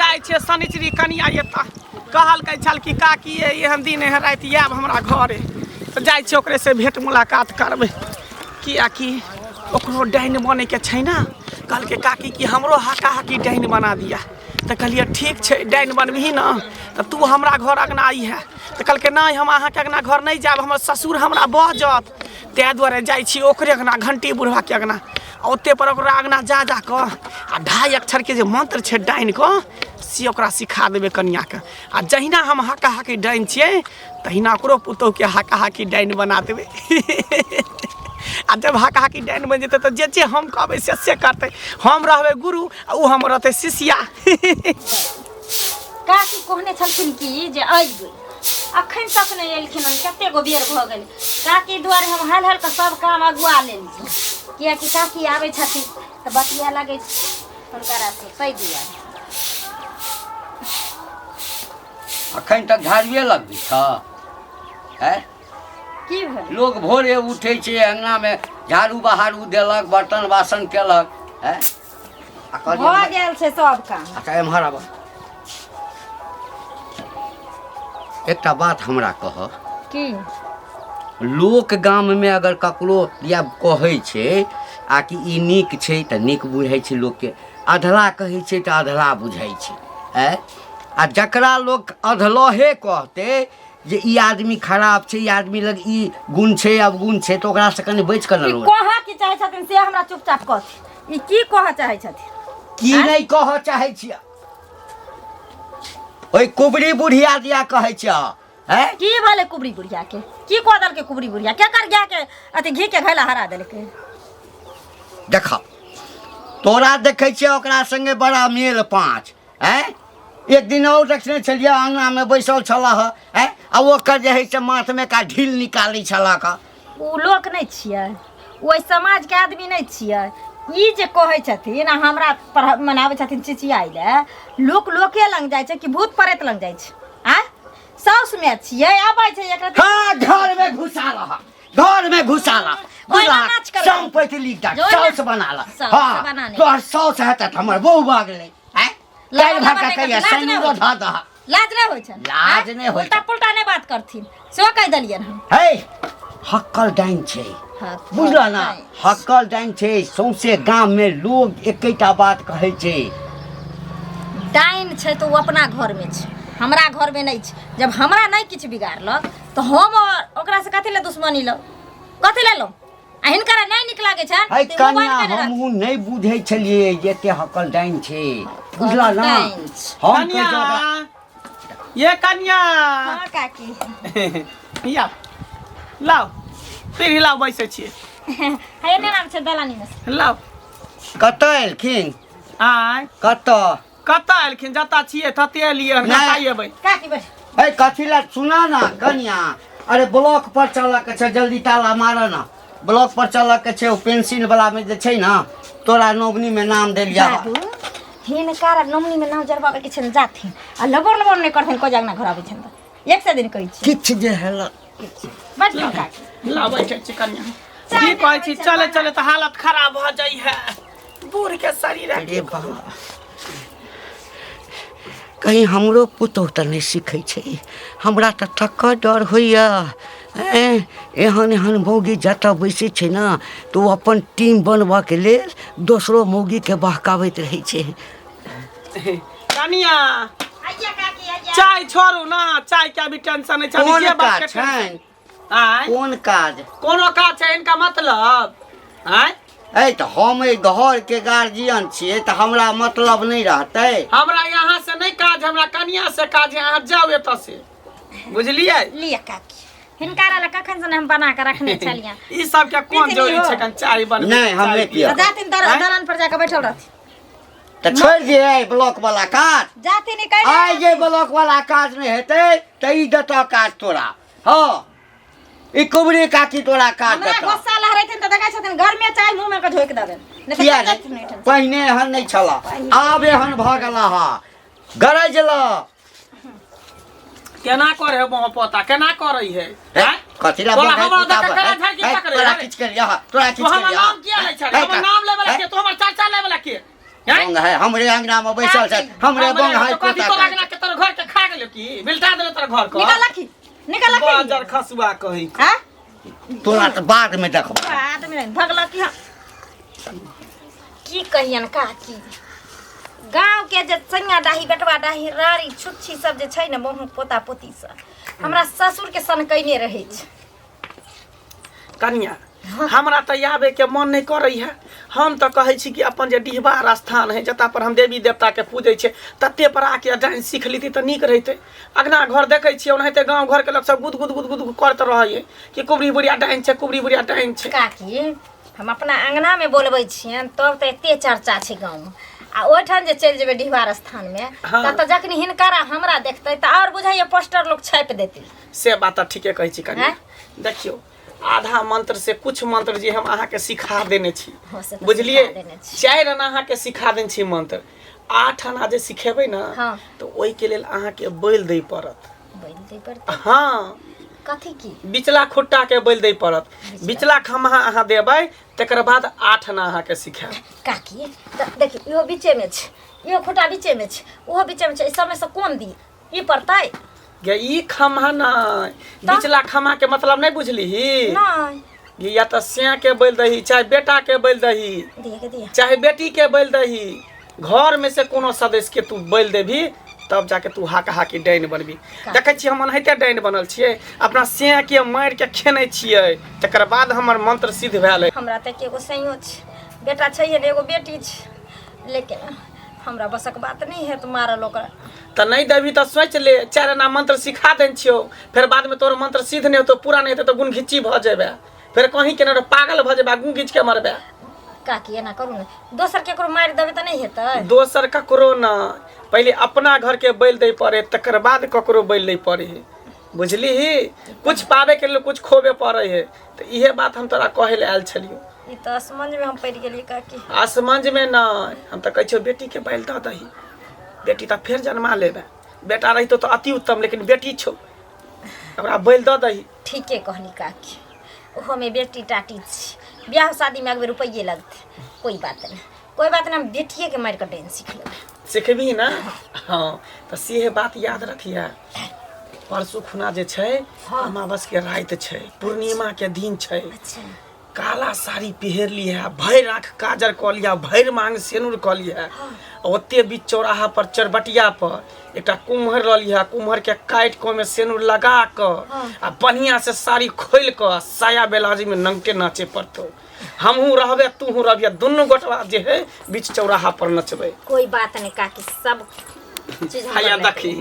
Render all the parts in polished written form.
जाइ छियै शनिचरी कनिया एतऽ कहलकै छल कि काकी ये एहन दिन एहन राति आयब हमरा घरे तऽ जाइ छियै ओकरेसँ भेँट मुलाकात करबै किएकि ओकरो डाइन बनैके छै ने कहलकै काकी कि हमरो हाका हाकी डाइन बना दिअ तऽ कहलियै ठीक छै डाइन बनबिही ने तऽ तू हमरा घर अङ्गना अइहे तऽ कहलकै नहि हम अहाँके अङ्गना घर नहि जायब हमर ससुर हमरा बजत ताहि दुआरे जाइ छी ओकरे अङ्गना घण्टी बुढ़बाके अङ्गना आ ओते पर ओकरा अङ्गना जा जा कऽ आ ढाई अक्षरके जे मन्त्र छै डाइनके से ओकरा सिखा देबै कनिआँके आ जहिना हम हाका हाकी डाइन छियै तहिना ओकरो पुतोहुके हाका हाकी डाइन बना देबै आ जब हाका हाकी डाइन बनि जेतै तऽ जे जे हम कहबै से से करतै हम रहबै गुरु आ ओ हम रहतै शिष्या काकी कहने छलखिन कि जे अयबै अखन तक नहि एलखिन हन कते गो बेर भऽ गेल काकी दुआरे हम हल हल कऽ सब काम अगुआ लेलियै किएकि काकी आबै छथिन तऽ बतिया लगै छै हुनकरा से ताहि दुआरे अखन तक झाड़ुए लगबै छह आँय की भेल लोग भोरे उठै छै अङ्गनामे झाड़ू बहारू देलक बर्तन बासन केलक आँय आ कहलियै भऽ गेल छै सब काम अच्छा एम्हर आबह एकटा बात हमरा कह की लोक गाममे अगर ककरो या कहै छै आ कि ई नीक छै तऽ नीक बुझै छै लोकके अधला कहै छै तऽ अधला बुझै छै आँय आ जकरा लोक अधलहे कहतै जे ई आदमी खराब छै ई आदमी लग ई गुण छै अवगुण छै तऽ ओकरासँ कनि बचि कऽ ने ई लोक कहऽ की चाहै छथिन से हमरा चुपचाप कहथिन ई की कहऽ चाहै छथिन की नहि कहऽ चाहै छियै ओहि कुबरी बुढ़िया दिया कहै छियै हैं की भेलै कुबरी बुढ़िया के की कऽ देलकै कुबरी बुढ़िया केकर गाय के अथी घी के घैला हरा देलकै देख तोरा देखै छियै ओकरा संगे बड़ा मेल पाँच हैं एक दिन और देखने छलियै अङ्गनामे बैसल छलह हैं आ ओकर जे हइ से माथमे का ढील निकालै छलह का ओ लोक नहि छियै ओहि समाजके आदमी नहि छियै ई जे कहै छथिन आ हमरा पर मनाबै छथिन चिचियाइ लए लोक लोके लग जाइ छै कि भूत प्रेत लग जाइ छै आँय साउस मे छियै आबै छै एकरा हाँ घर में घुसा रहा घर में घुसा ला ओहिना नाच करबै। संपत्ति लिख दा जो ओहिना- साउस बना ला साउस हाँ बना ले। तोहर साउस हेतै तऽ हमर बहू भऽ गेलै हैं लबड़ काल्हि लबड़ भऽ नहि कऽ कहिया करथिन, लाज नहि सैनिको होइ धऽ दह लाज नहि होइ छनि लाज नहि होइ उल्टा पुल्टा नहि बात करथिन सेहो कहि देलियनि हम हे हक्कल डाइन छै हक्कल बुझल ना डाइन। हक्कल डाइन छै सौंसे गाम में लोग एकेटा बात कहै छै डाइन छै तऽ ओ अपना घरमे छै हमरा घरमे नहि छै जब हमरा नहि किछु बिगाड़लक तऽ हम ओकरासँ कथी लए दुश्मनी लौ कथी लए लौ आ हिनकरा नहि नीक लागै छनि है तऽ ओ बन्द कन्या कयने रहथिन। हमहूँ नहि बुझै छलियै जे एते हकल डाइन छै बुझल ना डाइन छै। हम कहै कन्या छियै ओकरा- ये कन्या हँ काकी या लाउ पीढ़ी लाउ बैसै छियै हे ने नाम छै दलानी मे से। लाउ कतऽ एलखिन आँय कतऽ कतऽ एलखिन जतऽ छियै तते एलियै हन नहि। कतऽ एबै काकी बैठ है कथी लए सुना ना कन्या अरे ब्लॉक पर चलऽ के छै जल्दी ताला मारऽ ना ब्लॉक पर चलऽ के छै ओ पेंसिल वाला में जे छै ना तोरा नोमनी में नाम देलिया बाबू हिनका नमनी में नाम जरबाबै के छनि जाथिन आ लबर लबर नहि करथिन कोइ जगना घर आबै छनि तऽ एक से दिन कहै छी किछु जे हेल बैठ जाउ काकी लाउ बैठै छी कन्या की कहै छी चले चले तऽ हालत खराब भऽ जाइ है बूढ़ के शरीर है अरे बाप कहीं हमरो पुतोह तऽ नहि सीखै छै हमरा तऽ तकर डर होइए एँ एहन एहन मौगी जतऽ बैसै छै ने तऽ ओ अपन टीम बनबऽके लेल दोसरो मौगीके बहकाबैत रहै छै कनिया आइया काकी आइया चाय छोड़ू ना चाय के अभी टेंशन नहीं छै अभी कोन जे बात काज के टेंशन छनि आँय कोन काज कोनो काज छै इनका मतलब आँय ऐ तऽ हम एहि घरके गार्जियन छियै तऽ हमरा मतलब नहि रहतै हमरा यहाँ से नहीं काज हमरा कनिया से काज है अहाँ जाओ एतऽ से बुझलियै लिअ काकी हिनका ला कखन से हम बना के रखने छलियनि ई सब के कोन पीथिन जरूरी इहो। छै कन चाय बनबै नहि, हम नहि पियब। जाथिन दर आँय? दलान पर जाके बैठल रहथिन तऽ छोड़ि दियै ब्लॉक वाला काज जाथिन ई कहि आइ जे ब्लॉक वाला काज नहि हेतै तऽ ई देतऽ काज तोरा हँ ई कुबरी काकी तोरा काज हमरा देतऽ गुस्सा लहरेथिन तऽ देखै छथिन घर में चाय मुंह में के झोंकि देबनि नहि तऽ किया चलि नहि जाथिन एहिठाम। पहिने एहन नहि छल आब एहन भऽ गेला हा गरज ल केना करे है मोह पोता केना करे है हे, आँय? कथी ला तोरा बोलै हमरा पुता देख के पर? केना झड़की हे, पकड़े तोरा है? किछु केलियै हा तोरा तू किछु हमर केलियै नाम किया लै छह हमर नाम लै वाला के तू हमर चाचा लै वाला के हैं? बोंग है हमरे अंगना में बैसल छै हमरे बोंग है तो कथी पोता तोरा कहै अंगना के तोर घर के खा गेलो की बिलटा देलो तोर घर के निकल लखी निकल लखी बाजर खसुआ कही हाँ छै। तोरा तऽ बाद में देखबो बाद में भगलक की की कहियन काकी गाँव के जे सैया डाही बेटवा डाही रारी छुच्छी सब जे छै ने बहु पोता पोती सब हमरा ससुर के सन कयने रहै छै कनिया हमरा तऽ आबे के मन नहि करै है हम तऽ कहै छी कि अपन जे डिहबार स्थान है जतऽ पर हम देवी देवताके पूजै छियै तते पर आके डांस सीख लीती तऽ नीक रहितै अगना घर देखै छियै ओनाहिते गाँव घरके लोक सब गुद गुद गुद गुद करैत रहै कि कुबरी बुढ़िया डाइन छै कुबरी बुढ़िया डाइन छै काकी हम अपना अङ्गनामे बोलबै छियनि तब तऽ एते चर्चा छै गाँवमे आ ओहिठाम जे चलि जेबै डिहबार स्थानमे हाँ। तब तऽ जखनी हिनकर आ हमरा देखतै तऽ आओर बुझाइए पोस्टर लोक छापि देतै से बात तऽ ठीके कहै छी कनिया आँय? देखियौ आधा मंत्र से कुछ मंत्र जे हम अहाँके सिखा देने छी हँ, से तऽ बुझलियै सिखा देने छी। चारि आना अहाँके सिखा देने छी मंत्र आठ आना जे सिखेबै ने हाँ। तऽ ओहिके लेल अहाँके बैल दै पड़त बोलि दै पड़तै हँ कथी की बिचला खुट्टा के बैल दै पड़त बिचला खम्हा अहाँ देबै तकर बाद आठ आना अहाँके सिखायब काकी तऽ देखी इहो बीचेमे छै इहो खुटा बीचेमे छै ओहो बीचेमे छै एहि सबमे से कोन दी ई पड़तै गे ई खम्हा नहि बिचला खम्हा के मतलब नहि बुझलिही नहि गे या तऽ सैं के बैल दही चाहे बेटा के बैल दही दिया के दिया चाहे बेटी के बैल दही घर में से कोनो सदस्य के तू बैल देबही तब जाके तू हाक हाकी डाइन बनबी देखै छियै हम एनाहिते डाइन बनल छियै अपना सैं के मारि के खेने छियै तकर बाद हमर मंत्र सिद्ध भेल हमरा तऽ एगो सैयो छै बेटा छैहे ने एगो बेटी छै लेकिन हमरा बसक बात नहि हेत मारल ओकरा तऽ नहि देबही तऽ सोचि ले चारि आना मंत्र सिखा देने छियौ फेर बादमे तोहर मंत्र सिद्ध नहि हेतौ पूरा नहि हेतौ तऽ गुण घिच्ची भऽ जेबै फेर कहीं केने रह पागल भऽ जेबै गुण घीच के मरबै काकी एना करू ने दोसर केकरो मारि देबै तऽ नहि हेतै दोसर ककरो न पहिले अपना घरके बैल दै पड़े तकर बाद ककरो बैल लै पड़े है बुझलिही कुछ पाबे के लेल कुछ खोबे पड़े है तऽ इहे बात हम तोरा कहै लए आयल छलियौ ई तऽ असमंज मे हम पड़ि गेलियै काकी असमंजमे नहि हम तऽ कहै छियौ बेटीके बैल दऽ दही बेटी तऽ फेर जन्मा लेबै बेटा रहितौ तऽ अति उत्तम लेकिन बेटी छौ ओकरा बैल दऽ दही ठीके कहली काकी ओहोमे बेटी टाटी छी बियाह शादीमे अगबे रुपैए लगतै कोई बात नहि कोई बात नहि हम बेटिएके मारि कऽ डाइन सीख लेबै सिखबही ने हँ तऽ सेहे बात याद रखिहे परसू खुना जे छै अमावस के राति छै पूर्णिमा के दिन छै अच्छा काला साड़ी पहिर लिहे भरि आँख काजर कऽ लिहे भरि मांग सेनुर कऽ लिहे ओते बीच चौराहा पर चरबटिया पर एकटा कुम्हर लऽ लिहे कुम्हर के काटि कऽ ओहिमे सेनुर लगा कऽ आ बढ़िया से साड़ी खोलि कऽ आ साया बेलाजी में नंगटे नाचे पड़तौ हमहूँ रहबे तूहूँ रहबिहे दुनू गोटवा जे है बीच चौराहा पर नचबै कोई बात नहीं काकी सब चीज हम हैया बना देखी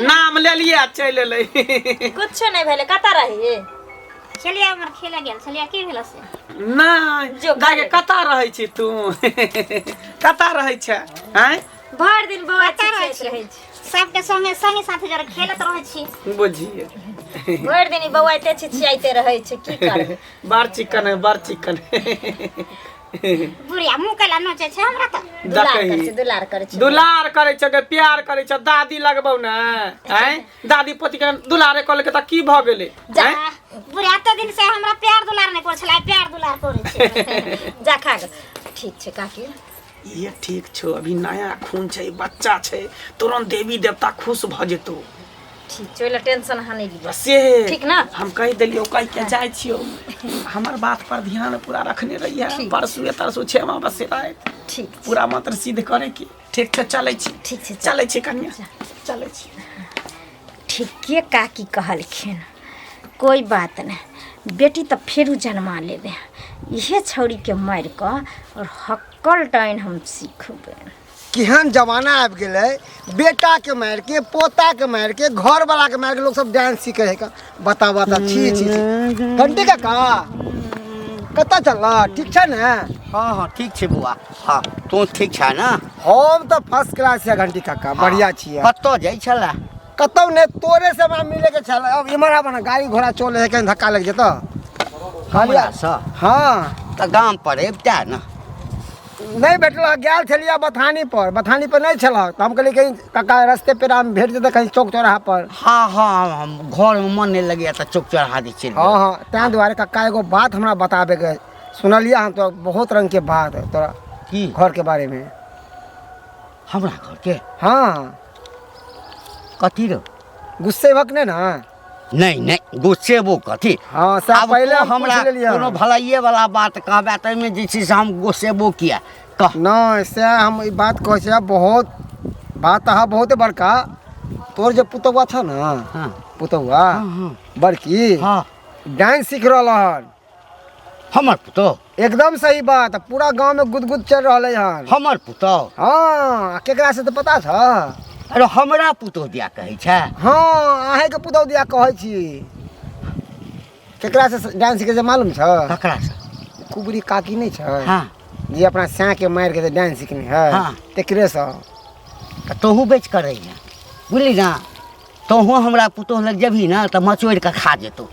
नाम लेलियै आ चलि एलै कुछो नहीं भेलै कतऽ रही छलियै हमर खेले गेल छलियै की भेल से नहि जो दाइ गे कतऽ रहै छी तू कतऽ रहै छै आँय भरि दिन बौआ कतऽ रहै चिचियाइत छी रहै छै सबके संगे संगे साथे जरा खेलैत रहै छी बुझिए भरि दिन ई बौआ एते चिचियाइते रहै छै की करबै बड़ चिकन है बड़ चिकन बुढ़िया मुँह कैला नोचै छै हमरा तऽ दुलार करै देखही छै दुलार करै छै दुलार करै छै गे प्यार करै छै दादी लगबौ ने आँय दादी पोती के दुलारे कऽ लेलकै तऽ की भऽ गेलै जा आँय बुढ़िया एते दिन से हमरा प्यार दुलार नहि करै छलै प्यार दुलार करै छै जा खा गे ठीक छै काकी ये ठीक छौ अभी नया खून छै बच्चा छै तुरंत देवी देवता खुश भऽ जेतौ ठीक छै ओहि लए टेंशन अहाँ नहि लिअ से ठीक ने? हम कहि देलियौ कहि के जाइ छियौ हमर बात पर ध्यान पूरा रखने रहिए ठीक। परसुए तरसु छै अमावस्या राति ठीक छै पूरा मंत्र सिद्ध करे के ठीक छै चलै छी ठीक छै, चल। चलै छी कनिया चलै छी ठीके काकी कहलखिन कोइ बात नहि बेटी तऽ फेरो जन्मा लेबै इहे छौड़ीके मारि कऽ आओर हक्कल डाइन हम सिखबै केहन जमाना आबि गेलै बेटाके मारिके पोताके मारिके घरवलाके मारिके लोक सब डांस सीखे है का बता बता छी छी छी घंटी काका कतऽ चलऽ ठीक छै ने हँ हँ ठीक छै बौआ हँ तू ठीक छै ने हम तऽ फर्स्ट क्लास छै घंटी काका बढ़िया छियै कतऽ जाइ छलै कतौ नहि तोरे से हमरा मिले के छल अब इम्हर आब ने गाड़ी घोड़ा चले है कहीं धक्का लग जेतौ कहलियै हमरासँ? हँ तऽ गाम पर अबिता ने नहि भेटल गेल छलियै बथानी पर बथानी पर नहि छल तऽ हम कहलियै कहीं काका रस्ते पेरा मे भेट जेतै कहीं चौक चौराहा पर हँ हँ हम घरमे मन नहि लगैए तऽ चौक चौराहा जे चलि हँ हँ ताहि दुआरे काका एगो बात हमरा बताबेके सुनलियै हन तो बहुत रंग के बात तोरा की घर के बारे में हमरा घरके? हाँ। कथी रो? गुस्से भक ने ना? नहीं नहीं, गुस्सेबो कथी? हाँ से आब पहले तों हम हमरा पूछ लेलियै। कोनो भलाइए वाला बात कहबे ताहिमे जे छै से हम गुस्सेबो किया कह। नहीं से हम ई बात कहै छियै, बहुत बात अहाँ बहुत बड़का। तोर जे पुतौआ छ ना, हाँ। पुतौआ हाँ। बड़की हाँ। डांस सीख रहल हन। हमर पुतौ? एकदम सही बात, पूरा गांव में गुदगुद चल रहल हन। हमर पुतौ? हाँ, केकरा से तो पता छ? अरे हमरा पुतौ दिया कहै छै? हाँ, अहें के पुतौ दिया कहै छी। केकरा से डांस सीखे से मालूम छ? ककरा से? कुबरी काकी नहीं छ? हाँ। जे अपना सैं के मार के डांस सीखने है। हाँ। तेकरे से। तऽ तोहू बेच कर रही है बुझली ना, तोहू हमरा पुतोह लग जेबही ना तऽ मचोड़ि कऽ खा जेतौ।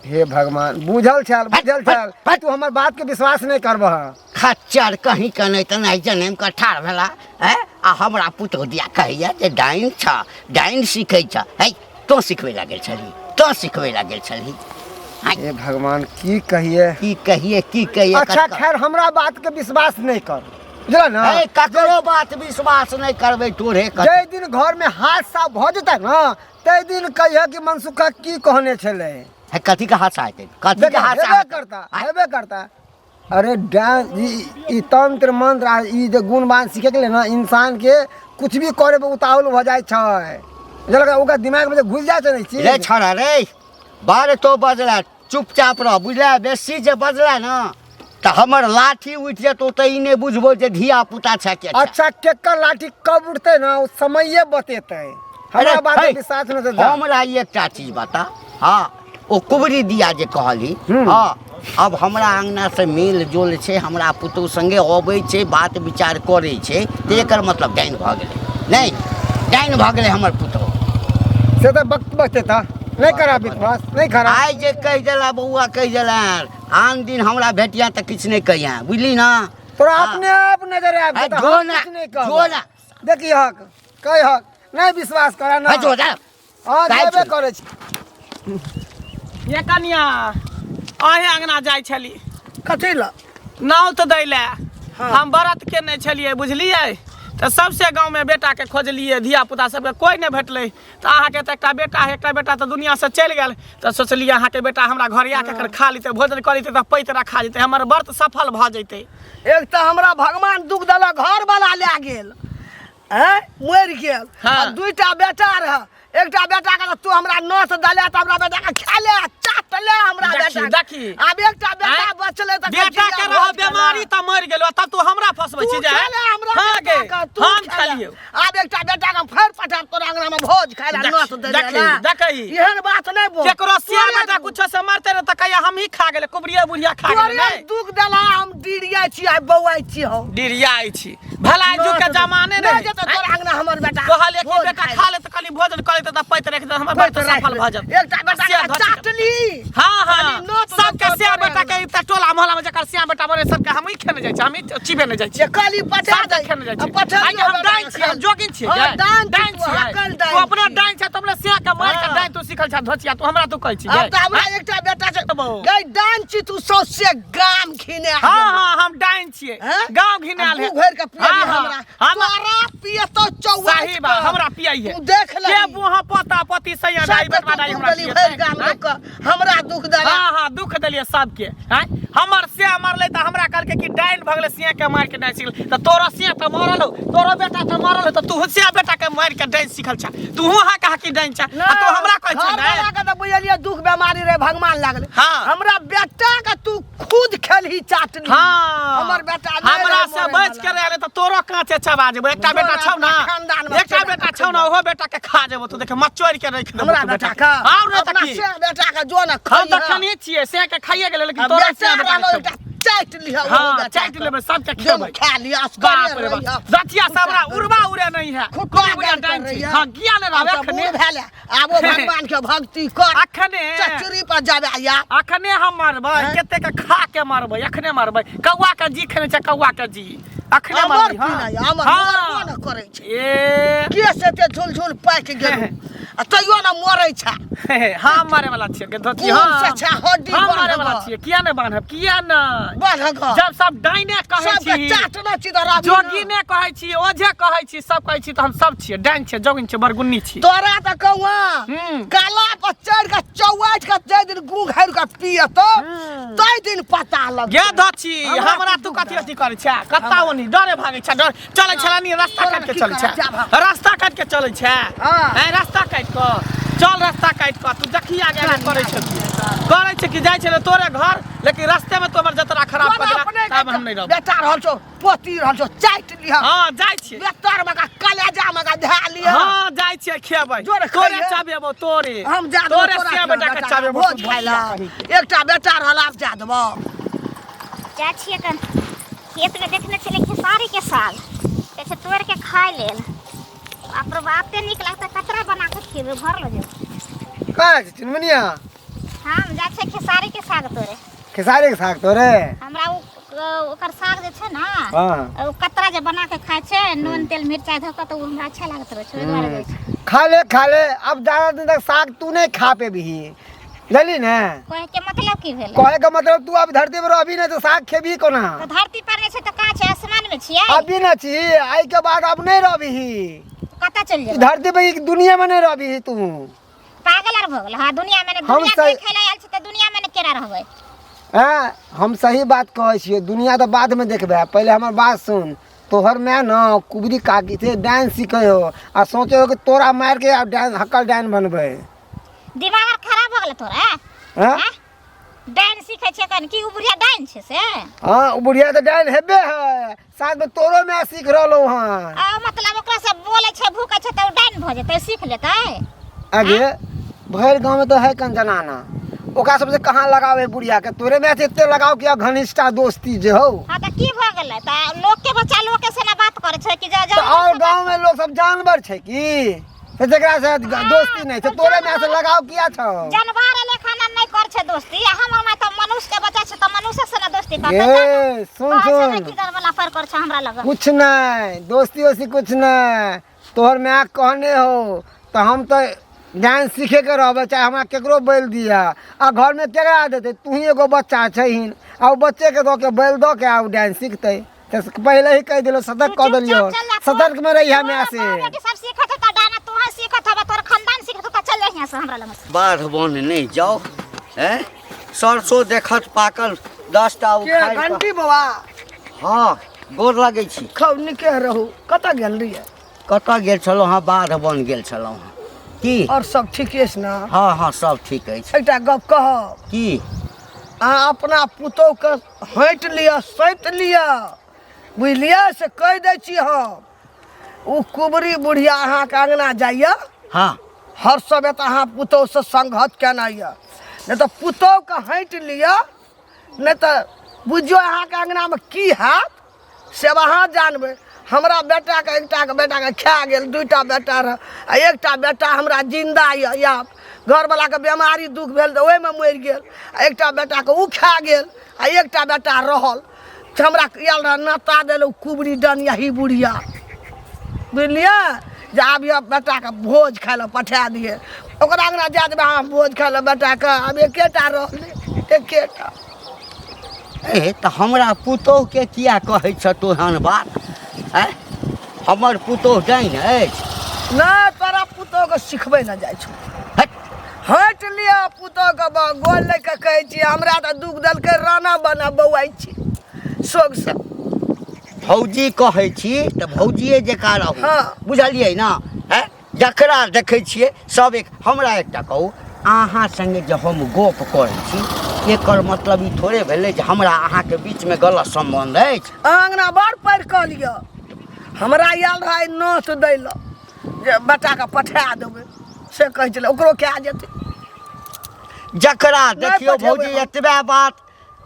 हे भगवान, बुझल छल, बुझल छल। हट। तू हमर बात के विश्वास नहीं करबह। खच्चर कहीं के नहि तऽ नहि जनमि कऽ ठाढ़ भेला हैं, आ हमरा पुतोह दिया कहैया जे डाइन छ, डाइन सीखै छ। है तोँ सिखबै लए गेल छलही, तोँ सिखबै लए गेल छलही। हे भगवान, की कहिए, की कहिए, की कहिए। अच्छा खैर, हमरा बात के विश्वास नहीं कर, बुझल ना? है ककरो बात विश्वास नहीं करबै तोरे कथी। जाहि दिन घर में हादसा भऽ जेतै ना, ताहि दिन कहिए कि मनसुखा की कहने छलै। है कथी के हादसा हेतै? कथी के देखा, हादसा हेबे हेतै? करता, हेबे करता। अरे डांस ई तंत्र मंत्र आ ई जे गुण बान सीखे के लिए ना, इंसान के कुछ भी करे पे उतावल भऽ जाइ छै, बुझलकै? ओकर दिमाग में जे घुसि जाइ छै ने ई चीज। रे छड़ा रे, बार तो बजला, चुपचाप रह बुझला। बेसी जे बजला ना तऽ हमर लाठी उठि जेतौ तऽ ई नहि बुझबौ जे धिया पुता छै के छै। अच्छा, केकर लाठी कब उठतै ना, ओ समये बतेतै। हमरा अरे, बात हे, पे विश्वास नहि छै। हमरा एकटा चीज बता। हाँ, ओ कुबरी दिया जे कहली। हम्म। हाँ, अब हमरा अंगना से मेल जोल छै, हमरा पुतहु संगे अबै छै, बात विचार करै छै, तऽ एकर मतलब डाइन भऽ गेलै? नहि डाइन भऽ गेलै हमर पुतहु? से तऽ वक्त बतेता। नहि करा विश्वास, नहि करा। आइ जे कहि देला बौआ, कहि देला, आन दिन हमरा भेटिया तऽ किछु नहि कहिया, बुझली ना? तोरा हाँ। अपने आप नजर आबि आ, जेतौ, जो हम ना, किछु नहि कहबौ। जो ना। देखी हक, कहि हक, नहि विश्वास करा ना। है जो जा। हाँ, जाइ जेबे छी। करै छी। ये कनिया, अहें अंगना जाइ छली? कथी लए? नाव तऽ दै लए। हम व्रत केने छलियै बुझलियै, तऽ सबसे गाँवमे बेटाके खोजलियै, धिया पुता सबके कोइ नहि भेटलै। तऽ अहाँके तऽ एकटा बेटा है, एकटा बेटा तऽ दुनियासँ चलि गेल, तऽ सोचलियै अहाँके बेटा हमरा घर आके एखन खा लेतै, भोजन कऽ लेतै तऽ पैत रखा जेतै, हमर व्रत सफल भऽ जेतै। एक तऽ हमरा भगवान दुख देलक, घर वाला लए गेल, आँय, मरि गेल। हाँ। आ दुइटा बेटा रह, एकटा बेटा के तू हमरा नोत देले तऽ हमरा बेटा के खेले चाट ले हमरा देखी, बेटा। देखी। आब एकटा बेटा आँय? बचलै तऽ बेटा के कहै छी, रह भोज खेला। बीमारी तऽ मरि गेलो, तब तू हमरा फसबै तू छी जे खेले हमरा हाँ बेटा गे, के, तू हम खेले। खेलियौ। आब एकटा बेटा के हम फेर पठायब तोरा अंगना में भोज खाय ला, देखी, नोत दे देखी, देखी। एहन बात नहि बोल। केकरो सिया तोरे बेटा कुछो से मरते रह तऽ कहिया हम ही खा गेलै, कुबरिया बुढ़िया खा गेलै। तोरे नहि दुख देला, हम डिरियाइ छी, आइ बौआइ छी हम। डिरियाइ छी भला, जुग के जमाने नहि नहि जेतै तोरा अंगना हमर बेटा कहलियै कि भोज बेटा खाय खा ले तऽ कहली भोजन कऽ लेतै तऽ पैत राखि देतै, हमर पैत व्रत राखि सफल भऽ लेतै। जेतै। एकटा बेटा सिया के धऽ चाटली। हाँ हाँ खाली नोत सबके देतौ सिया तोरे बेटा के अंगना। एकटा टोला मोहल्ला में जकर सिया बेटा बने सबके हमही खेने जाइ छी, हमही चिबेने जाइ छी, जे कहली पठा सबके दे। खेने जाइ आ छी। पठा आइ दियौ हम बेटा डाइन के छियै, हम खाय। जोगिन छियै, हाँ, गे। डाइन छी डाइन तू, छियै। हकल डाइन तू अपने छी। डाइन छै, तू अपने सिया के मारि के हाँ। डाइन तू सिखल छ धोचिया, तू हमरा तू कहै छी आब गे। तऽ हमरा एकटा बेटा छै। बौ। गै डाइन छी तू, सौंसे गाम घिने हाँ हाँ, हम डाइन छियै, हैं? गांव घिनायल है। घोरि के पियबी हाँ, हाँ, हमरा? हम तोरा पियतो चौआ। सही बात, हमरा पियाई है। तू देख ले। के बुहा पोता पोती सैया दाई बेटवा दाई हमरा देली पियेतै? भरि गाम आँय? लोक के, हमरा दुख देला। हाँ हाँ, दुख देलियै सबके। आँय, हमर सिया मरलै तऽ हमरा कहलकै कि डाइन भऽ गेलै, सिया के मारि के डाइन सिखल। तऽ तोरो सिया तऽ मरल हौ, तोरो बेटा तऽ मरल हौ, तऽ तू सिया बेटा के मारि के डाइन सिखल छ, तू हाँ कहा कि डाइन छ, आ तू हमरा कहै छ घर डाइन? वाला के तऽ बुझलियै दुख बेमारी रहे, भगवान लागलै। हाँ। हमरा बेटा के तू खुद खेलही चाटनी। हाँ। हमर बेटा नहि हमरा रहै से मरै बच के वाला। रहले तऽ तोरो कांचे चबा जेबो। एकटा तोरा बेटा छौ ना, अपना खानदान मे एकटा चबा बेटा के छौ ना, ओहो बेटा के खा जेबो। तू देख, मचोरि के राखि देबो हमरा तू बेटा बेटा के और नहि तऽ अपना की? से बेटा के जो ने हम तऽ खइहऽ। खनिए छियै, से के खाइए गेलै, लेकिन आ तोरा बेटा से बेटा रहलौ के एकटा खेबो। चाटि लिहऽ ओहो हाँ, बेटा चाटि के। लेबै, सबके जो खेबै। खा लिअ, बाप असगरे रे बाप, रहिहऽ। दथिया से हमरा उड़बा उड़े नहीं है। खुट्टा कुबरी बुढ़िया गाड़ि डाइन कर छी। रहिहऽ। हाँ, किया नहि आब रहबै तऽ अखने? बूढ़ भेले, आब ओ भगवान के भक्ति कर। अखने चचरी पर जाबे या। अखने हम मरबै, हैं? कते के खा के मरबै, अखने मरबै। कौआ के जी खेने छै, कौआ के जी अखने अमर मरबै। हाँ पीनाइ, अमर हाँ। मरबो न करै छै। ए के से ते झुल झुल पाकि गेल। आ तैयो ना मरै छै। हम मारे वाला छियै के धोती। खून हाँ से छै, हड्डी हम मारे बान्हब। वाला छियै, किया नहि बान्हब, किया नहि बान्हब। जब सब डाइने कहै सबके छी, चाटना छी तऽ रवि ना। जोगिने कहै छी, ओझे कहै छी, सब कहै छी, तऽ हम सब छियै, डाइन छियै, जोगिन छियै, बरगुन्नी छी। तोरा तऽ कौआ काला पर चढ़ के चौवाठ के जाहि दिन गू घारि के पियत ताहि दिन पता लग गे धोती, हमरा हमरा तू कथी अथी करै छै? कत्ता ओनी डरे भागै छै, डर चलै छला नी, रास्ता तोरा काटि के की चलै छै, करब, जा भाग। रास्ता काटि के चलै छै। हाँ। हैं, रास्ता काटि कऽ चल, रास्ता काटि कऽ तू देखी आगे आगे करै छै की करै छै कि जाइ छलै तोरे घर, लेकिन रास्ते में तोमर जतरा खराब कऽ तोरा अपने देला, तब हम नहि रहब। बेटा रहल छौ, पोती रहल छौ, चाटि लिह। हाँ, जाइ छियै। बेतर मका कलेजा मका धए लिह। हाँ, जाइ छियै, खेबै। जोरे तोरे खइहे। चबेबो, तोरे हम जा देबो तोरे तोरा से बेटा के बेटा चबेबो, भोज तू खाइ ला। भोज एकटा बेटा रहल, आब जा देबो। जाइ छियै कन खेतमे, देखने छलियै खेसारीके साग, कहै छै तोड़ि के खाय लेल। बाप रे बाप, एते नीक लगतै, कतरा बना कऽ खेबै, घर लऽ जेबै। कहाँ छै चुनमुनिया? हम जाइ छियै खेसारीके साग तोड़े। खेसारी के साग तोरे? हमरा ओ ओकर साग जे छै ने, हाँ। ओ कतरा जे बना के खाइ छै नून तेल मिरचाइ धऽ कऽ, तऽ ओ हमरा अच्छा लागैत रहै छै, ओहि दुआरे जाइ छै। खा ले, खा ले। अब ज्यादा दिन तक साग तू नहीं खा पेबही, बुझली ने? कहै के मतलब की भेलै? कहे के मतलब तू अब धरती पर अभी नहीं तो साग खेबही कोना? तऽ धरती पर नहि छै तऽ कहाँ छै? आसमान मे छियै? अभी न छी, आई के बाद अब नहीं रहबही। कतऽ चलि जेबै? धरती पे, ई दुनिया में नहीं रहबही तू। पागल आर भऽ गेल? हाँ, दुनिया मे नहि हम दुनिया सही- देखै लए आयल छै तऽ दुनिया मे नहि केना रहबै? हैं, हम सही बात कहै छियै। दुनिया तऽ बाद में देखबै, पहिले हमर बात सुन। तोहर माय न कुबरी काकी से डांस सीखे हो आ सोचे हो कि तोरा मार के आ डांस हक्कल डांस बनबै। दिमाग आर खराब भऽ गेल तोरा? हैं? हैं? डाइन सीखै छै कन की? उ बुढ़िया डाइन छै से? हाँ, उ बुढ़िया तऽ डाइन हेबे है, साथ में तोरो माय सीख रहलो हन। आ मतलब ओकरा से बोलै छै, भूकै छै तऽ उ डाइन भऽ जेतै, सीख लेतै? आगे भरि गाँव में तो है कन जनाना, ओकरा सबसे कहाँ लगावे बुढ़िया के? तोरे माय से एते लगाव किया, घनिष्ठा दोस्ती जे हो? हाँ, तऽ की भऽ गेलै? तऽ लोक के बच्चा लोक के से ना बात करै छै कि जा जा। तऽ और गाँव में लोग सब जानवर छै की तऽ जकरा से दोस्ती नहीं छै? तोरे माय से लगाव किया छौ? जानवर लेखा ना नहीं कर छै दोस्ती, आ हमर माय तऽ मनुष्य के बच्चा छै तऽ मनुष्य से ना दोस्ती करतै। ए सुन, कहै छै ने सुन की वाला पर कर छै हमरा लग। कुछ नहीं, दोस्ती वोस्ती कुछ नहीं। तोहर माय कहने हो तऽ हम तऽ डांस सीखे के रहबै, चाहे हमरा केकरो बोलि दिया। आ घरमे केकरा देतै? तू ही एगो बच्चा छहिन, आ ओ बच्चे के दऽ के बैल दऽ के आ ओ डांस सीखतै। तऽ पहिले ही कहि देलहुँ, सतर्क कऽ देलियौ, सतर्क में रहिया माय से। बेटी सब सीखत त डाना तू सीखत हबा, तोर खानदान सीखत त चल जा यहाँ से हमरा लग से। बाध बन नहि जाउ, हैं, सरसो देखत पाकल 10टा के उखाड़ि कऽ- घंटी बाबा? हँ, गोर लगै छी। खूब नीके रहू। कतऽ गेल रहियै? कतऽ गेल छलहुँ हँ? बाध बन गेल छलहुँ हँ। की और सब ठीके अछि ने? हँ हँ, सब ठीक अछि। एकटा गप कहब? की? अहाँ अपना पुतोहके हटि लिअ, सैत लिअ, बुझलियै? से कहि दै छी हम, ओ कुबरी बुढ़िया अहाँके अङ्गना जाइए, हँ, हर समय तऽ अहाँ पुतोहसँ संघत केनाइ यऽ, नहि तऽ पुतोहके हटि लिअ, नहि तऽ बुझियौ अहाँके अङ्गनामे की हैत से अहाँ जानबै। हमरा बेटाके, एकटाके बेटाके खा गेल, दूटा बेटा रहए आ एकटा बेटा हमरा जिन्दा यऽ। या घरवलाके बेमारी दुख भेल तऽ ओहिमे मरि गेल, आ एकटा बेटाके ओ खा गेल आ एकटा बेटा रहल। तऽ हमरा आयल रहए नाता देल ओ कुबरी डनियाही बुढ़िया, बुझलियै? जे आबियऽ बेटाके भोज खाइ लए पठा दियै। ओकरा अङ्गना जा देबै अहाँ भोज खाइ लए बेटाके? आब एकेटा रहलै, एकेटा। ए तऽ हमरा पुतोहुके किया कहै छह तू एहन बात? आँय, हमर पुतोहु डाइन अछि? नहि, तोरा पुतोहके सिखबै लए जाइ छौ। हट। हटि लिअ पुतोहके, गोल लऽ कऽ कहै छी। हमरा तऽ दुख देलकै, राना बना बौआइ छी शोकसँ। भौजी कहै छी तऽ भौजिए जकाँ रहू। हाँ। बुझलियै ने? आँय, जकरा देखै छियै सब एक। हमरा एकटा कहू, अहाँ सङ्गे जे हम गप करै छी, एकर मतलब ई थोड़े भेलै जे हमरा अहाँके बीचमे गलत सम्बन्ध अछि। अहाँ अङ्गना बड़ पढ़ि कऽ लिअ। हमरा आयल रहै नोत दै लए जे बेटाके पठा देबै, से कहै छलै, ओकरो कए जेतै। जकरा देखियौ पठेबै भौजी, हम। एतबे बात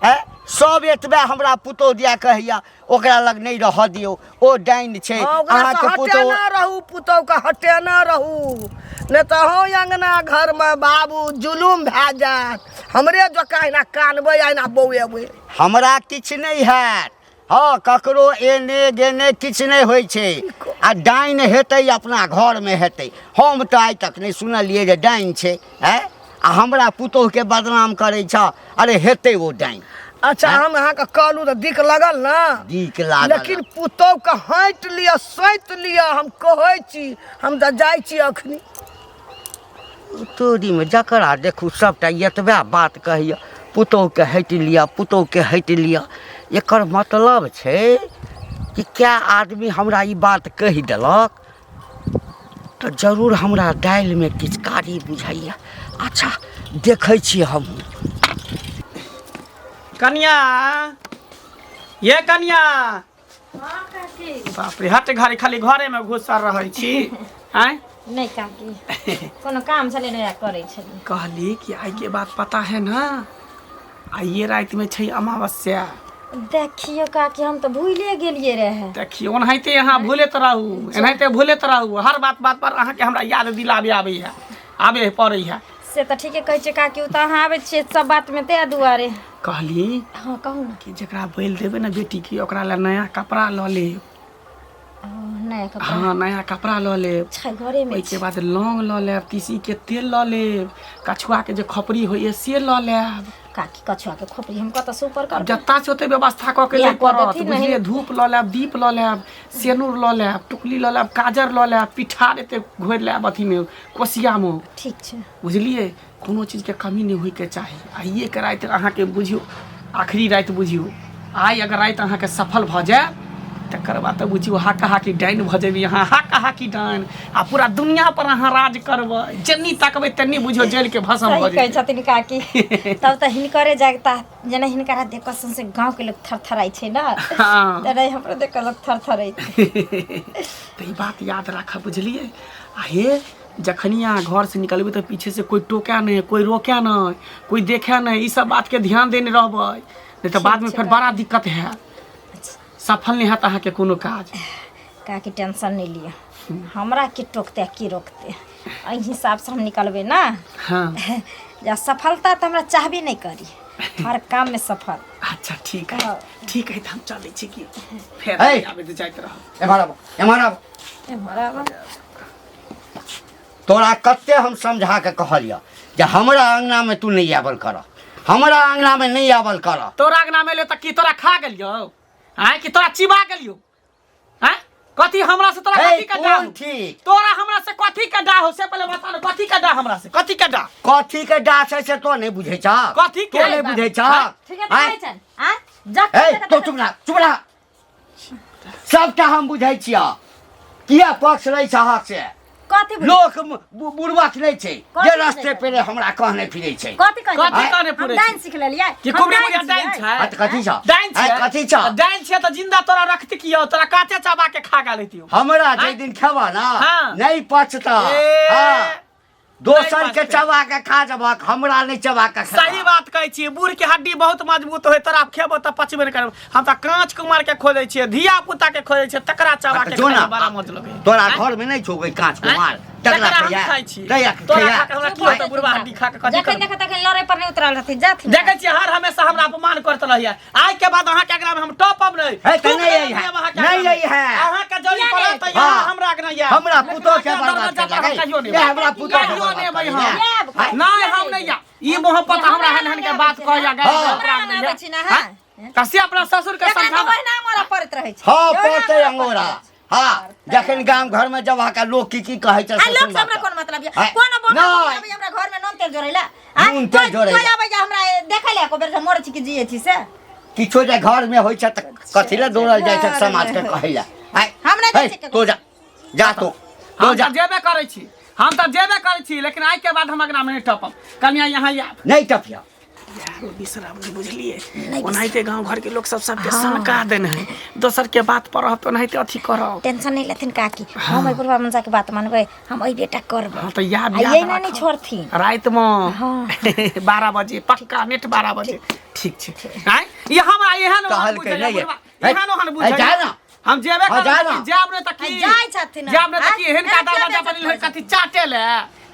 है, सब एतबे हमरा पुतोहु दिया कहैया, ओकरा लग नहि रहऽ दियौ, ओ डाइन छै। हँ, ओकरा अहाँके से पुतोहु हटेने रहू, पुतोहुके हटेने रहू, नहि तऽ अहूँ अङ्गना घरमे बाबू जुलुम भए जायत, हमरे जकाँ अहिना कानबै, अहिना बौएबै। हमरा किछु नहि हैत, हँ, ककरो एने गेने किछु नहि होइ छै। आ डाइन हेतै अपना घरमे हेतै। हम तऽ आइ तक नहि सुनलियै जे डाइन छै। आँय, आ हमरा पुतोहुके बदनाम करै छह? अरे हेतै ओ डाइन। अच्छा, हम अहाँके कहलहुँ तऽ दिक लगल ने? दिक लागल। लेकिन पुतोहुके हटि लिअ, सैत लिअ, हम कहै छी। हम तऽ जाइ छी अखनी। तोरीमे जकरा देखू सभटा एतबे बात कहैए, पुतोहुके हटि लिअ, पुतोहुके हटि लिअ। एकर मतलब छै कि कए आदमी हमरा ई बात कहि देलक तऽ जरूर हमरा दालिमे किछु कारी बुझाइए। अच्छा, देखै छियै हमहूँ। कनिया, ये कनिया! बाप रे, हट घरे खाली घरे में घुसल रहै छी। आँय? नहि काकी, कोनो काम छलै ने, करै छलियै। कहली कि आइ के बात पता है ना? आइए राति में छै अमावस्या। देखियौ काकी, हम तऽ भूले गेलियै रहे। देखियौ, ओनाहिते अहाँ भूलैत रहू, एनाहिते भूलैत रहू। हर बात बात पर अहाँके हमरा याद दिलाबे आबै है, आबे पड़ै है। से तऽ ठीके कहै छियै काकी, ओ तऽ अहाँ आबै छियै सब बातमे, ताहि दुआरे। कहली। हँ, कहू ने। कि जकरा बलि देबै ने बेटीके, ओकरा लए नया कपड़ा लऽ लेब। ओ, नया कपड़ा? हँ, नया कपड़ा लऽ लेब। छै घरेमे। ओहिके बाद लौंग लऽ लेब, तीसीके तेल लऽ लेब, कछुआके जे खपरी होइए से लऽ लेब। काकी, कछुआके खोपड़ी हम कतऽसँ ऊपर करबै? जत्ता छै ओते व्यवस्था कऽ के इएह लै कऽ पड़त। देथिन। बुझलियै? नहि। धूप लऽ लेब, दीप लऽ लेब, सेनुर लऽ लेब, टुकली लऽ लेब, काजर लऽ लेब, पिठार एते घोरि लेब अथीमे, कोसियामे। ठीक छै। बुझलियै? कोनो चीजके कमी नहि होइके चाही। आइएके राति अहाँके बुझियौ आखिरी राति बुझियौ। आइ अगर राति अहाँके सफल भऽ जाय, तकर बाद तऽ बुझियौ हाका हाकी डाइन भऽ जेबै अहाँ, हाका हाकी डाइन, आ पूरा दुनिया पर अहाँ राज करबै। जेन्नी तकबै तेन्नी बुझियौ जलिके भस्म भऽ सही कहै जेबै। छथिन काकी, तब तऽ हिनकरे जागता। जेना हिनकरा देख कऽ सौंसे गाँवके लोक थरथराइ छै ने, तेना हमरो देख कऽ लोक थरथराइ। तऽ ई बात याद राखब, बुझलियै? आ हे, जखनी अहाँ घरसँ निकलबै तऽ पीछेसँ कोइ टोकै नहि, कोइ रोकै नहि, कोइ देखै नहि, ई सब बातके ध्यान देने रहबै, नहि तऽ बादमे फेर बड़ा दिक्कत हैत, सफल नहि हैत अहाँके कोनो काज। काकी, टेंशन नहि लिअ, हमरा की टोकतै आ की रोकतै? एहि हिसाबसँ हम निकलबै ने। जा, सफलता तऽ हमरा चाहबे नहि करी, हर काममे सफल। अच्छा, ठीक है। ठीक है, तऽ हम चलै छी कि फेर है। आबैत जाइत रहब। एम्हर आबो, एम्हर आबो। एम्हर आबऽ। तोरा कते हम समझा के कहलियऽ जे हमरा अंगना में तू नहीं आवल कर, हमरा अंगना में नहीं आवल कर। तोरा अंगना में ले तऽ की तोरा खा गेलियौ? आँय, कि तोरा चिबा गेलियौ? आँय, कथी हमरा से तोरा हे, कथी के डाह? कोन ठीक? तोरा हमरा से कथी के डाह हो से पहिले बता ने, कथी के डाह हमरा से, कथी के डाह? कथी के डाह छै से तो नहीं बुझै छ? कथी के? तो नहीं बुझै छ? ठीक है, तऽ कहै छनि आँय जखन हे, तक तो चुप रह, चुप रह। सबटा हम बुझै छियह, किया पक्ष लै छहक से। कथी बुझै? लोक बुड़बक नहि छै कथी जे बुझै रस्ते छै? पेरे हमरा कहने फिरै छै। कथी कहै कथी छै? कहने हम पुरै डाइन छै? सीख लेलियै। कि हम कुबरी डाइन बुढ़िया डाइन छियै। छै? हाँ, तऽ कथी छ? डाइन आँय, छै? कथी छ? डाइन छै तऽ जिंदा तोरा रखती कियो? तोरा काचे चबा के खा गेल हेतियो। हमरा जाहि दिन खेबह ने, हाँ। नहि पचतह। ए, हाँ, दोसर नहि के पचतै। चबा के खा जबहक, हमरा नहि चबा के खेबह। सही बात कहै छियै, बूढ़ के हड्डी बहुत मजबूत होइ, तोरा खेबो तऽ पचबे नहि करब। हम तऽ काँच कुमार के खोजै छियै, धिया पुता के खोजै छियै, तकरा चबा तऽ के जो खाइ ना। मे बड़ा मज लगै। तोरा घर में नहीं छौ कोई कांच कुमार? तकरा तकरा हम खैया खाइ छी। तैया तोरा खैया खा के हमरा की होतै? बुढ़वा हड्डी खा के कथी जखन करबै? देखो तखन लड़ै पर नहि उतरल रहथिन, जाथिन। देखै छियै, हर हमेशा हमरा अपमान करत रहैया। आइ के बाद अहाँके अगला में हम टपब नहि। हे, तऽ थूक नहि देब अइहे। अहाँके नहि अगला में। अइहे। अहाँके जरी किया पड़त नहि? तऽ यहाँ हाँ। हमरा अगना आयब। हमरा पुतोह के अहाँके बर्बाद दरवाजा पर हम कर कहियो नहि ए, हमरा पुतोह के कहियो बर्बाद नहि अबै कर हम। आयब। नहि, हम नहि आयब। ई मोहब्बत हमरा एहन एहन के बात कहैया गाय। हाँ। हमरा लग आबै छी ने, हाँ? कसे अपना ससुर के एकरा तऽ समझाना। ओहिना अंगोरा पड़ैत रहै छै। हाँ, ओहिना पड़तै अंगोरा अंगोरा। पड़ैत रहै छै। हाँ, जखन गाम घर में जब अहाँके लोक की की कहै छै आ से लोक से सुनबा हमरा तऽ। कोन मतलब ये? आँय, कोनो बोमा नहि। आबै हमरा घर में नून तेल जोड़ै ला? आँय, नून तेल कोइ- जोड़ै कोइ ला। आबै हमरा देखै ला एको बेर जे मरै छी कि जियै छी से? किछो जे घर में होइ छै तऽ कथी लए दौड़ल जाइ छै समाज के कहै लए? आँय, हम नहि जाइ हे, छियै ककरो। तो जा, जा तो, तो हम जा। तऽ जेबे करै छी, हम तऽ जेबे करै छी, लेकिन आइ के बाद हम अगना में नहि टपब। कनिया, यहाँ आयब। नहि टपिया। यार, बिसराब नहि, बुझलियै? ओनाहिते गाँव घरके लोक सब सबके सनका देने है। दोसर के बात पर रहत, ओनाहिते अथी करब। टेंशन नहीं लेथिन काकी, हम एहि बुढ़वा मनसा के बात मानबै, हम एहि बेटा करबै। हाँ, तऽ याद आ याद ये ना नहीं राखब। छोड़थिन। रातिमे 12 बजे पक्का, नेट 12 बजे। ठीक छै। आँय, ई हमरा एहन ओहन कहलकै बुझैया नहि बुढ़वा, हे, एहन ओहन हे, बुझैया। जा ना। हम जेबे हाँ, जा करबै ना। कि जायब नहि तऽ की? जाइ छथिन। जायब नहि तऽ की? आँय? हिनका एना किया दरवाजा पर बेइज्जत कथी चाटे ले,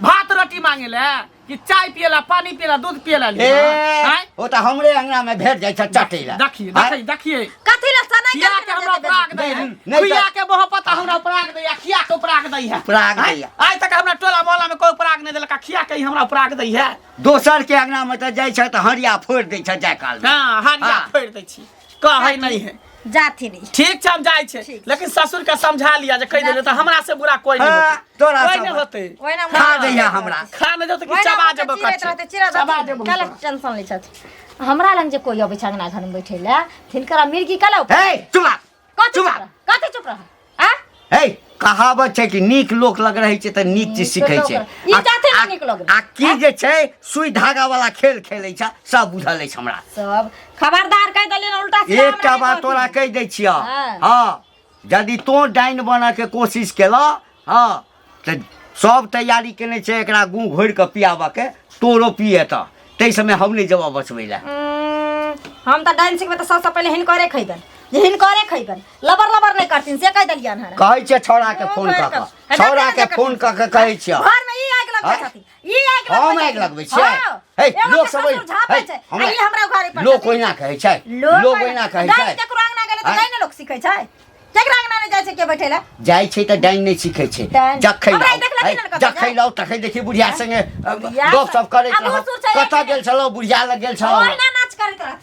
भात रोटी मांगे ले? कि चाय पियला पानी पियला दूध पियला ए ओ तऽ हमरे अंगना में भेट जाइ छै चटै लए। देखिए देखिए देखिए। कथी लए सनाइ खिया के हमरा उपराग दै है। नहीं खिया के मोहब्बत हमरा उपराग दै है, खिया के उपराग दै है। उपराग दै है। आइ तक हमरा टोला मोहल्ला में कोई उपराग नहीं देलक, खिया के ही हमरा उपराग दै है। दोसर के अंगना में तऽ जाइ छै तऽ हरिया फोड़ि दै छै जाय काल में। हाँ, हरिया हाँ। फोड़ि दै छी, कहै नहीं है। जाथिन ई। ठीक छै, हम जाइ छै, ठीक। लेकिन ससुर के समझा लिया जे कहि देले तऽ हमरा से बुरा कोई नहीं हाँ, होतै। तोरा कोई से नहीं बुरा। होतै। ओहिना खा दैया हमरा। खा नहि जेतै कि ओहिना चबा मुँह के जेबो चिरैत कच्चे। रहतै, चिरैत चबा रहतै। जेबो काल्हि तोरा। टेंशन लै छथि। हमरा लग जे कोइ अबै छै अंगना घरमे बैठै लए, तिनकरा मिर्गी कला हे चुप रह, कथी चुप चुप रह। रह, कथी चुप रह आ? हे कहावत छै कि नीक लोक लग रहै छै तऽ नीक चीज सीखै छै। ई जाते ने नीक लोक। आ की जे छै सुई धागा वाला खेल खेलै छै, सब बुझल अछि हमरा। सब खबरदार कहि देलियै ने, उल्टा सीधा एकटा हमरा बात नहि तोरा कहथिन। कहि दै छियह। हाँ। हँ, यदि तोँ डाइन बनऽके कोशिश केलह, हँ, तऽ सब तैयारी केने छै एकरा गुँ घोरि कऽ पियाबऽके, तोरो पिएतऽ, ताहि समय हम नहि जेबऽ बचबै लए। हम तऽ डाइन सिखबै तऽ सबसँ पहिले हिनकरे खैबनि, जे हिनकरे खैबनि, लबर लबर नहि करथिन से कहि देलियनि हन। कहै छियै छौड़ाके फोन कऽ कऽ, छौड़ाके फोन कऽ कऽ कहै छियै। घरमे ई आगि लगबै आँय? छथिन, ई आगि लगबै हम आगि छथिन। लगबै छियै? हँ। हे, एगो लोक के सब ससुर झाँपै हे, छै, हमरा आ ई हमरा घरे पर लोक छथिन। ओहिना कहै छै, लोक ओहिना कहै डाइन छै। केकरो अंगना गेलै तऽ आँय? डाइन लोक सीखै छै, केकरा अंगना नहि जाइ छै के बैठै लए? जाइ छै तऽ डाइन नहि सीखै छै। डाइन। जखै हमरा लाउ, ई देखलखिन है, हन कतौ जखै जाय? लाउ तखै देखी बुढ़िया संगे बुढ़िया गप सप करैत आ बूढ़ रहब। सूढ़ छै कतऽ एखने। गेल छलहुँ? बुढ़िया लग गेल छलहुँ। ओहिना नाच करैत रहथिन।